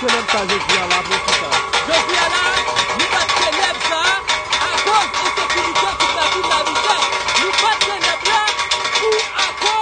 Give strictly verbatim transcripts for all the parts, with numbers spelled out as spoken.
Telèb sa jodi a la pou kisa? Jodi a la, nou bat telèb sa a akoz ensekirite, kidnapin, lavi chè. Nou bat telèb la pou akò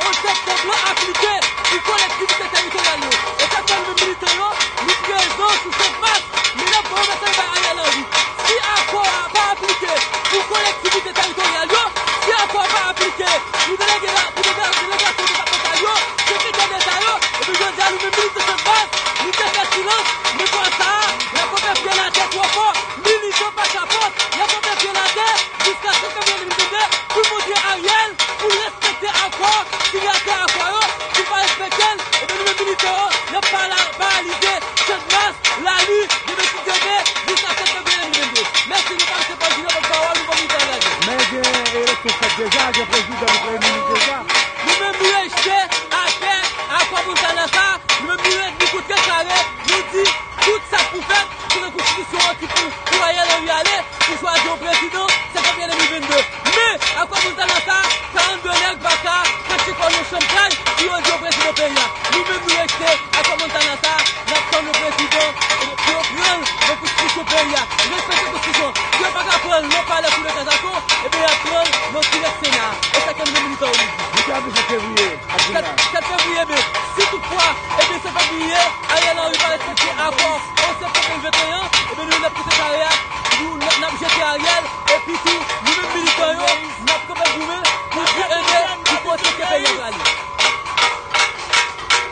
onz septanm lan aplike pou kolektivite teritoryal yo. E sa k fè nou menm militan yo, nou prezan sou Sent Mas, men n ap voye mesaj bay Ariel Henry. Si akò a pa aplike pou kolektivite teritoryal yo, si akò a pa aplike pou delege la, pou delege, delegasyon depatmantal yo, sekretè deta yo, epi jodi a nou menm militan Sent Mas, nou te fè silans, men fwa sa a, n ap kanpe pye n atè twò fò, militan pa kapòt, n ap kanpe pye n atè jiska sèt fevriye de mil vennde pou montre Ariel, pou l respekte akò, sinyatè akò yo, si l pa respekte l, ebyen nou menm militan yo, n ap pala-, paralize Sent Mas, Lali, demen, demen, jiska sèt fevriye de mil vennde. Mèsi, nou pa misye Pòl Jinò, pòt pawòl, nou pa militan angaje. Men gen eleksyon fèt deja, gen prezidan, nou premye minis deja. Nou menm nou rejte atè akò Montana sa, nou menm nou re-, nou kontreklame, nou di tout sa k pou fèt, selon konstitisyon an ki pou, pou Ariel Henry ale, pou chwazi yon prezidan, sèt fevriye de mil vennde. Men, akò Montana sa, karannde nèg pa ka kache kò nan chanm kay pou yo di yo prezidan peyi a. Nou menm nou rejte akò Montana sa, n ap tann yon prezidan, e, pou yo pran l nan konstitisyon peyi a. Respekte konstitisyon. Si yo pa ka pran l nan palè kou de Kazako, ebyen y ap pran l nan tirèk Sena a. E sa ke nou menm militan yo nou di. Depi avan sèt fevriye, ap vin la. Sèt, sèt fevriye, men si toutfwa, ebyen sèt fevriye, Ariel Henry pa respekte akò onz septanm de mil venteyen, ebyen nou menm n ap kite kare a, nou, n ap, n ap jete Ariel, epi tou, nou menm militan yo, n ap kanpe goumen pou di, ebyen, pou kote ke peyi a prale.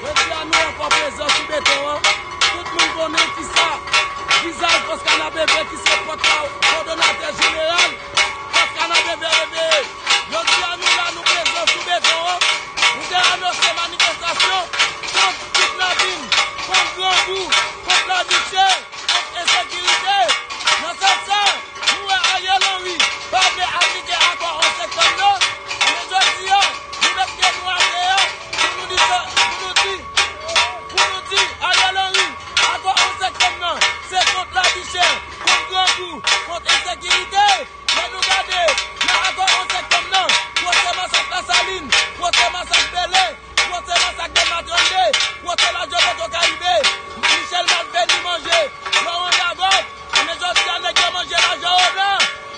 Jodi a nou ankò prezan sou beton an. Tout moun konnen kisa vizaj Oscar Napeve ki se pòt-, kowòdonatè jeneral Oscar Napeve reveye. Jodi a nou la, nou prezan sou beton an. Nou te anonse manifestasyon kont kidnapin, kont grangou, kont lavi chè, kont ensekirite. Nan sans sa, nou wè Ariel Henry pa vle aplike akò onz septanm nan. Men jodi a, nou met pye nou atè a pou nou di sa, pou nou di, pou nou di Ariel Henry, akò onz septanm nan, se kont lavi chè, kont grangou, kont ensekirite. Lè nou gade nan akò onz septanm nan, pwosè masak Lasalin, pwosè masak Bèlè, pwosè masak Dèlma trannde, pwosè Ladjò Petwokaribe, Michel Malveni manje, Laurent Dagòt, men jodi a nèg yo manje lajan ona.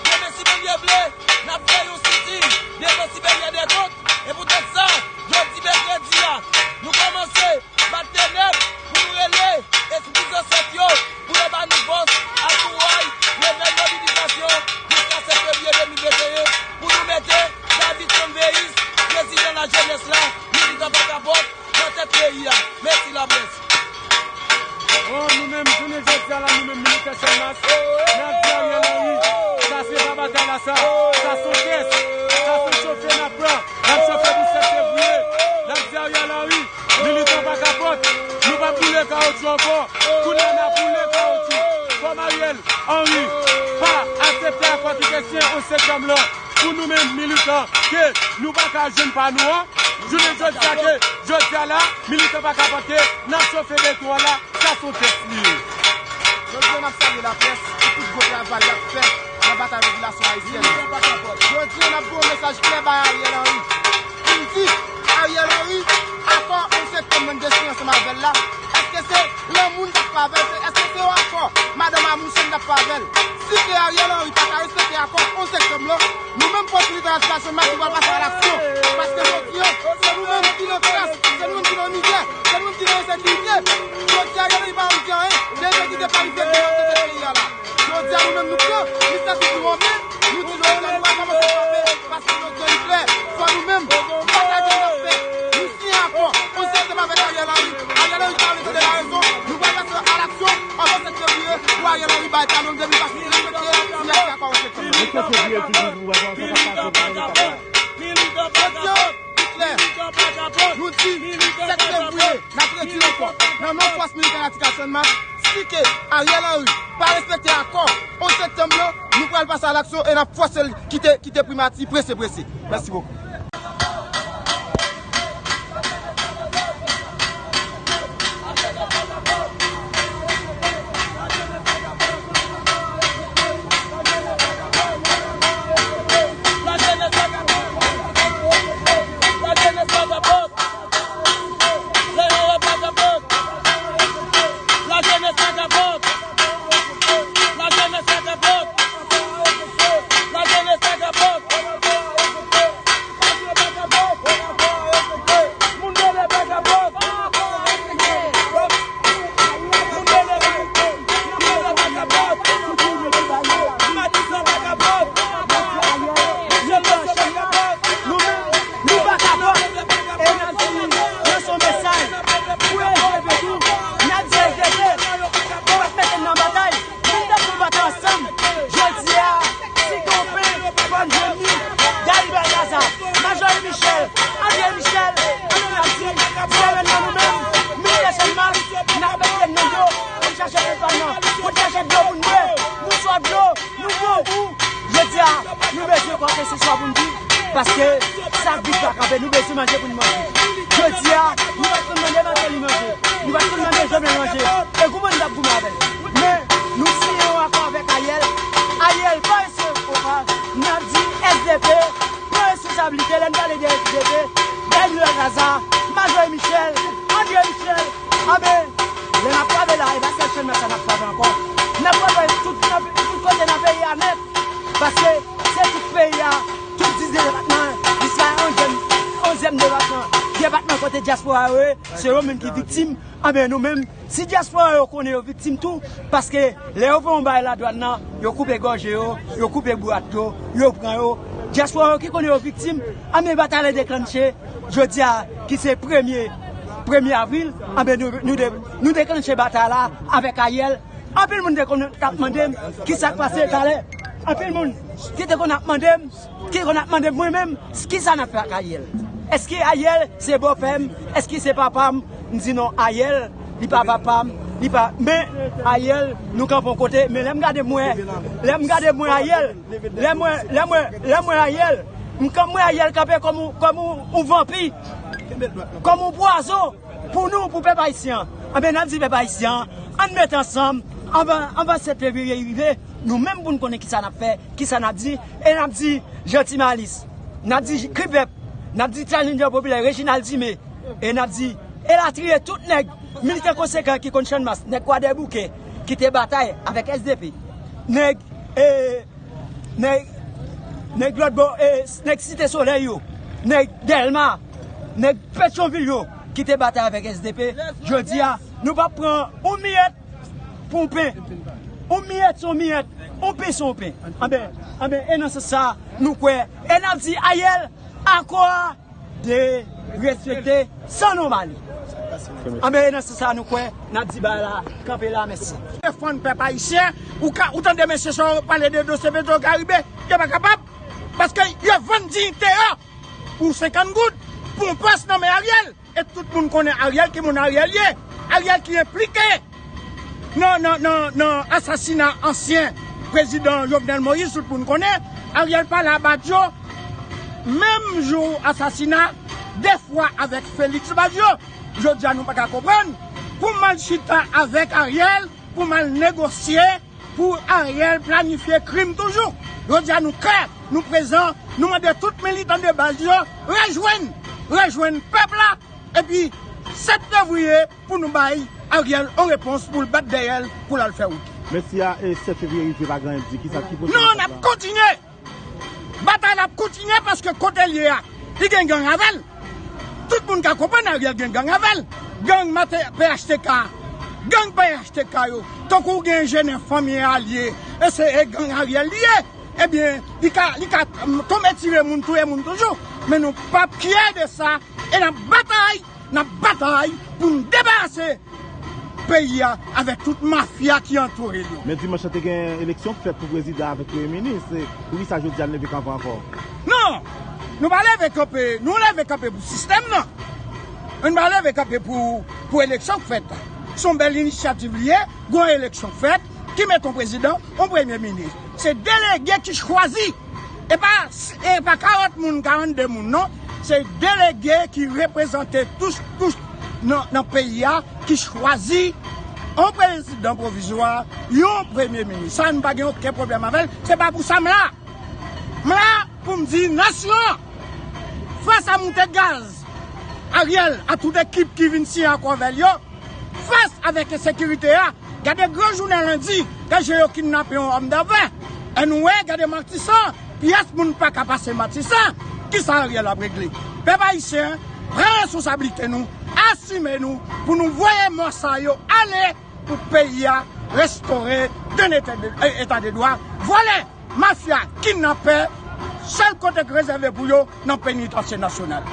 Demen si Bondye vle, n ap fè yon sitin devan Siperyè dèkont. E poutèt sa, jodi mèkredi a, nou kòmanse bat tenèb pou nou rele espri zansèt yo, pou yo ba nou fòs ak kouray, leve mobilizasyon jiska sèt fevriye de mil venteyen, pou nou mete David Sanveis, prezidan lajenès la, militan pa kapòt, nan tèt peyi a. Mèsi laprès. Bon, nou menm, jounen jodi a la, nou menm militan Channmas, n ap di Ariel Henry, sa se pa batay la sa, sa se yon tès, sa se yon chofe n ap pran. N ap chofe pou sèt fevriye. N ap di Ariel Henry, militan pa kapòt. Nou p ap boule kawotchou ankò. Kounye a n ap boule kawotchou. Kòm Ariel Henry pa aksepte akò ki te siyen onz septanm lan, pou nou menm militan, ke nou pa ka jwenn pa nou an, jounen jodi a ke, jodi a la, militan pa kapòt ke n ap chofe beton an la, sa se yon tès li ye. Jodi a, n ap salye laprès pou tout gwo travay y ap fè nan batay popilasyon ayisyèn nan. Jodi a, n ap voye yon mesaj klè bay Ariel Henry. Pou n di Ariel Henry, akò onz septanm nan n te siyen ansanm avè l la, èske se lanmou n t ap fè avè l? Èske se yon akò madanm a mouche n t ap fè avè l? Si ke Ariel Henry pa ka respekte akò onz septanm lan, nou menm pwòch militan Radikal Channmas, nou pral pase a laksyon. Paske jodi a, se nou menm ki nan kras, se nou menm ki nan mizè, se nou menm ki nan ensekirite. Jodi a, Ariel Henry pa janm di anyen de ensekirite, pa rive de nan tèt peyi a la. Jodi a, nou menm nou pran inisiyativ nou an men, nou di jodi a nou pral kòmanse frape, paske jodi a li klè, fò nou menm, batay ke n ap fè, nou siyen akò onz septanm avèk Ariel Henry. Ariel Henry pa vle tande larezon, nou pral pase a laksyon anvan sèt fevriye pou Ariel Henry bay talon de li, paske li respekte sinyati akò onz septanm. Militan pa kapòt. Militan pa kapòt. Jodi a, nou klè. Militan pa kapòt. Nou di, sèt fevriye, n ap retire kò nan non fòs militan Radikal Channmas. Si ke Ariel Henry pa respekte akò onz septanm lan, nou pral pase a laksyon e n ap fòse l kite, kite primati prese, prese. Mèsi bokou. Lajenès pa kapòt. Lajenès pa kapòt. Lè yo pa kapòt. La Manje pou n manje. Jodi a, nou pa t konn mande Martelly manje. Nou pa t konn mande Jovenel manje. E goumen n t ap goumen avè l. Men, nou siyen yon akò avèk Ariel. Ariel pa resevwa. N ap di S D P pran responsablite. Lè n pale de S D P, Daniel Caesar, Majorie Michel, André Michel, anben, lè n ap frape la, e pa sèl Channmas sa n ap frape ankò. N ap frape tout, tout kote nan peyi a nèt. Paske se tout peyi a, tout diznèf depatman, jiska onzyèm, onzyèm depatman, depatman kote dyaspora yo ye, se yo menm ki viktim. Anben, nou menm, si dyaspora yo konnen yo viktim tou, paske lè yo fè yon bagay ladwàn nan, yo koupe gòje yo, yo koupe bwat yo, yo pran yo. Dyaspora yo ki konnen yo viktim, anben, batay la deklanche, jodi a, ki se premye, premye avril, anben, nou, nou, de, nou deklanche batay la avèk Ariel. Anpil moun te konn ap mande m ki sa k pase talè. Anpil moun ki te konn ap mande m, ki konn ap mande m mwen menm, ki sa n ap fè ak Ariel? Èske Ariel se bòpè m? Èske se papa m? M di non, Ariel, li pa papa m, li pa, men Ariel, nou kanpe yon kote, men lè m gade m wè, lè m gade m wè Ariel, lè m wè, lè m wè, lè m wè Ariel, m kan-, m wè Ariel kanpe kòm yon, kòm yon, yon vanpi, kòm yon pwazon. Pou nou, pou pèp ayisyen an, anben, n ap di pèp ayisyen an, ann met ansanm, anvan, anvan sèt fevriye rive, nou menm pou n konnen kisa n ap fè, kisa n ap di, e n ap di Jean Ti Malis, n ap di Kripèp, n ap di Challenger Popilè, Reginald Dumé, e n ap di elatriye tout nèg militan konsekan ki konn Channmas, nèg Kwadèbouke, ki te batay avèk S D P, nèg, e, nèg, nèg lòt bò, e, nèg Site Solèy yo, nèg Dèlma, nèg Petyonvil yo ki te batay avèk S D P, jodi a, nou p ap pran yon miyèt pou yon pen. Yon miyèt se yon miyèt, yon pen se yon pen. Anben, anben, e nan sans sa, nou kwè, e n ap di Ariel, akò a, de respekte san non Mali. Anben, e nan sans sa nou kwè, n ap di bagay la kanpe la, mèsi. Defann pèp ayisyen, ou ka, ou tande mesye sa yo pale de dosye Petro Karibe, yo pa kapab, paske yo vann diyite yo pou senkant goud, pou yon pòs nan men Ariel. E tout moun konnen Ariel ki moun Ariel ye. Ariel ki enplike nan, nan, nan, nan asasina ansyen prezidan Jovenel Moïse, tout moun konnen. Ariel pale a Badio, menm jou asasina, de fwa avèk Félix Badio. Jodi a nou pa ka konprann pou m al chita avèk Ariel, pou m al negosye, pou Ariel planifye krim toujou. Jodi a nou klè, nou prezan, nou mande tout militan de baz yo rejwenn, rejwenn pèp la, epi sèt fevriye pou nou bay Ariel yon repons pou l bat dèyè l, pou l al fè wout. Men si a, e, sèt fevriye rive pa gen anyen di, kisa ki pwochen? Non, n ap kontinye! Batay la ap kontinye paske kote l ye a, li gen gang avè l. Tout moun ka konprann Ariel gen gang avè l. Gang P H T K, gang P H T K yo, tankou w gen Jennen Fanmi Alye, e se e gang Ariel li ye. Ebyen, li ka, li ka, mm, tonbe tire moun, touye moun toujou. Men nou p ap kyè de sa, e n ap batay, n ap batay pou n debarase peyi a avèk tout mafya ki antoure l yo. Men dimanch lan te gen eleksyon k fèt pou prezidan avèk premye minis. E poukisa jodi a n leve kanpe ankò? Non! Nou pa leve kanpe, nou leve kanpe pou sistèm nan. Nou pa leve kanpe pou, pou eleksyon k fèt. Se yon bèl inisyativ li ye, gon eleksyon k fèt, ki mete yon prezidan, yon premye minis. Se delege ki chwazi. E pa, e pa karant moun, karannde moun, non. Se delege ki reprezante tout kouch nan, nan peyi a, ki chwazi yon prezidan pwovizwa, yon premye minis. Sa, nou pa gen okenn pwoblèm avè l. Se pa pou sa m la. M la pou m di nasyon an, fas a moute gaz Ariel, a tout ekip ki vin siyen akò avè l yo, fas avèk ensekirite a, gade gran jounen lendi, gade jan yo kidnape yon òm dafè. Anyway, gade Matisan, pyès moun pa ka pase Matisan. Kisa Ariel ap regle? Pèp ayisyen, pran responsablite nou, asime nou, pou nou voye mò sa yo ale, pou peyi a restore de eta de, eta de dwa. Vòlè, mafya, kidnapè, sèl kote k rezève pou yo, nan penitansye nasyonal.